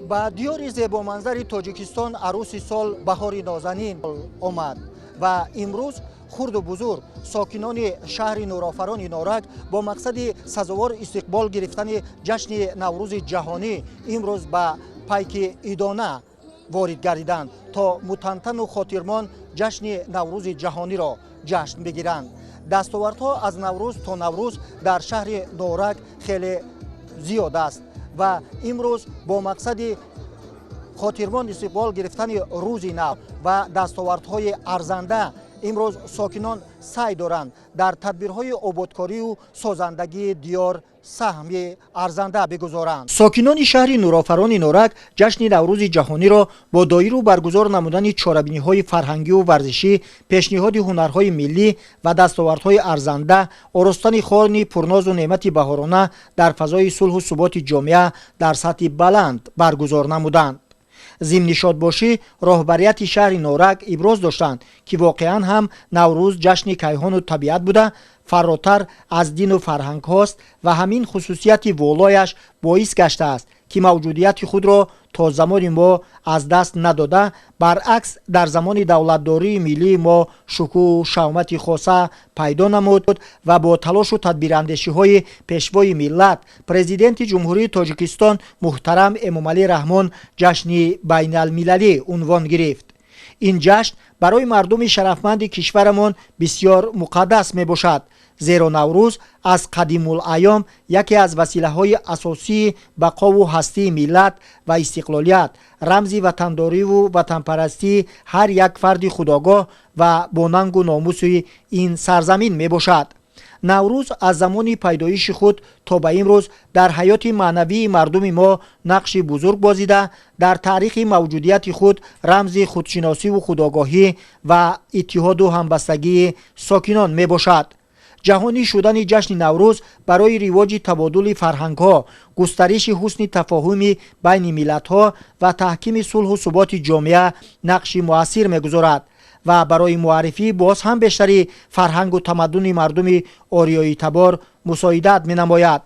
Ба диёри зебоманзари Тоҷикистон аруси сол, баҳори нозанин омад ва имрӯз хурду бузург сокинони шаҳри нурофарони Норак бо мақсади сазовор истиқбол гирифтани ҷашни Наврӯзи ҷаҳонӣ имрӯз ба пайки идона ворид гардиданд, то мутантану хотирмон ҷашни Наврӯзи ҷаҳониро ҷашн бигиранд. Дастовардҳо аз Наврӯз то Наврӯз дар шаҳри Норак хеле зиёд аст ва имрӯз бо мақсади хотирмон истиқбол гирифтани рӯзи нав ва дастовардҳои арзанда имрӯз сокинон саъй доранд дар тадбирҳои ободкорию созандагии диёр саҳми арзанда бигузоранд. Сокинони шаҳри нурофарони Норак ҷашни Наврӯзи ҷаҳониро бо доиру баргузор намудани чорабиниҳои фарҳангию варзишӣ, пешниҳоди ҳунарҳои миллӣ ва дастовардҳои арзанда, оростани хони пурнозу неъмати баҳорона дар фазои сулҳу суботи ҷомеа дар сатҳи баланд баргузор намуданд. Зимни шодбошӣ роҳбарияти шаҳри Норак иброз доштанд, ки воқеан ҳам Наврӯз ҷашни кайҳону табиат буда, фаротар аз дину фарҳангҳост ва ҳамин хусусияти волояш боис гаштааст, ки мавҷудияти худро то замони мо аз даст надода, баръакс, дар замони давлатдории миллии мо шукӯҳу шаҳомати хоса пайдо намуд ва бо талошу тадбирандешиҳои Пешвои миллат, Президенти Ҷумҳурии Тоҷикистон муҳтарам Эмомалӣ Раҳмон ҷашни байналмилалӣ унвон гирифт. Ин ҷашн барои мардуми шарафманди кишварамон бисьёр муқаддас мебошад, зеро Наврӯз аз қадимулайём яке аз василаҳои асосии бақову ҳастии миллат ва истиқлолият, рамзи ватандориву ватанпарастии ҳар як фарди худогоҳ ва бо нангу номуси ин сарзамин мебошад. Наврӯз аз замони пайдоиши худ то ба имрӯз дар ҳаёти маънавии мардуми мо нақши бузург бозида, дар таърихи мавҷудияти худ рамзи худшиносиву худогоҳӣ ва иттиҳоду ҳамбастагии сокинон мебошад. Ҷаҳонӣ шудани ҷашни Наврӯз барои ривоҷи табодули фарҳангҳо, густариши ҳусни тафоҳуми байни миллатҳо ва таҳкими сулҳу суботи ҷомеа нақши муассир мегузорад ва барои муаррифии боз ҳам бештари фарҳангу тамаддуни мардуми ориёитабор мусоидат менамояд.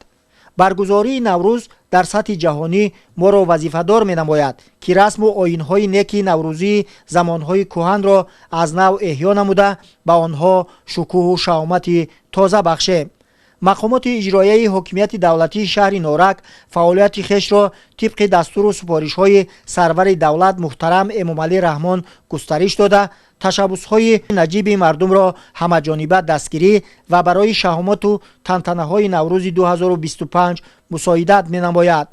Баргузории Наврӯз дар сатҳи ҷаҳонӣ моро вазифадор менамояд, ки расму оинҳои неки наврӯзии замонҳои кӯҳанро аз нав эҳё намуда, ба онҳо шукӯҳу шаҳомати тоза бахшем. Мақомоти иҷроияи ҳокимияти давлатии шаҳри Норак фаъолияти хешро тибқи дастуру супоришҳои сарвари давлат муҳтарам Эмомалӣ Раҳмон густариш дода, ташаббусҳои наҷиби мардумро ҳамаҷониба дастгирӣ ва барои шаҳомоту тантанаҳои Наврӯзи 2025 мусоидат менамояд.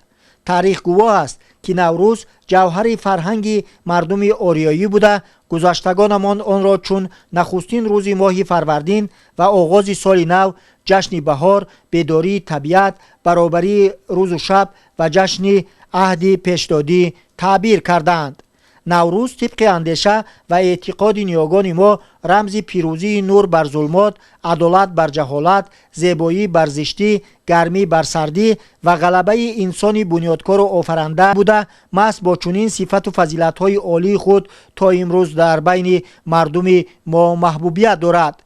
Таърих гувоҳ аст, ки Наврӯз ҷавҳари фарҳанги мардуми ориёӣ буда, гузаштагонамон онро чун нахустин рӯзи моҳи фарвардин ва оғози соли нав, ҷашни баҳор, бедории табиат, баробарии рӯзу шаб ва ҷашни аҳди пешдодӣ таъбир кардаанд. Наврӯз тибқи андеша ва эътиқоди ниёгони мо рамзи пирӯзии нур бар зулмот, адолат бар ҷаҳолат, зебоӣ бар зиштӣ, гармӣ бар сардӣ ва ғалабаи инсони бунёдкору офаранда буда, маҳз бо чунин сифату фазилатҳои олии худ то имрӯз дар байни мардуми мо маҳбубият дорад.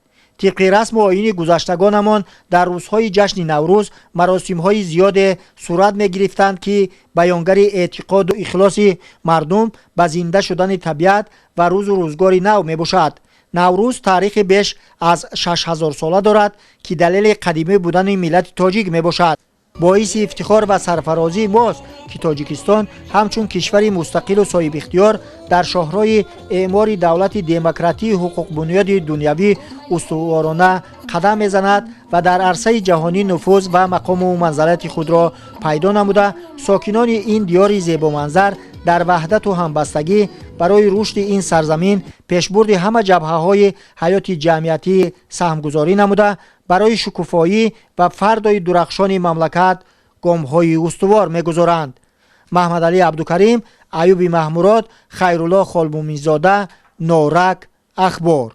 Тибқи расму оини гузаштагонамон дар рӯзҳои ҷашни Наврӯз маросимҳои зиёде сурат мегирифтанд, ки баёнгари эътиқоду ихлоси мардум ба зинда шудани табиат ва рӯзу рӯзгори нав мебошад. Наврӯз таърихи беш аз 6000сола дорад, ки далели қадимӣ будани миллати тоҷик мебошад. Боиси ифтихор ва сарфарозии мост, ки Тоҷикистон ҳамчун кишвари мустақилу соҳибихтиёр дар шоҳроҳи эъмори давлати демократии ҳуқуқбунёди дунявӣ устуворона қадам мезанад ва дар арсаи ҷаҳонӣ нуфуз ва мақому манзалати худро пайдо намуда, сокинони ин диёри зебоманзар дар ваҳдату ҳамбастагӣ барои рушди ин сарзамин, пешбурди ҳама ҷабҳаҳои ҳаёти ҷамъиятӣ саҳмгузорӣ намуда, барои шукуфоӣ ва фардои дурахшони мамлакат гомҳои устувор мегузоранд. Маҳмадалӣ Абдукарим, Аюби Маҳмурод, Хайрулло Холмуминзода, Норак, Ахбор.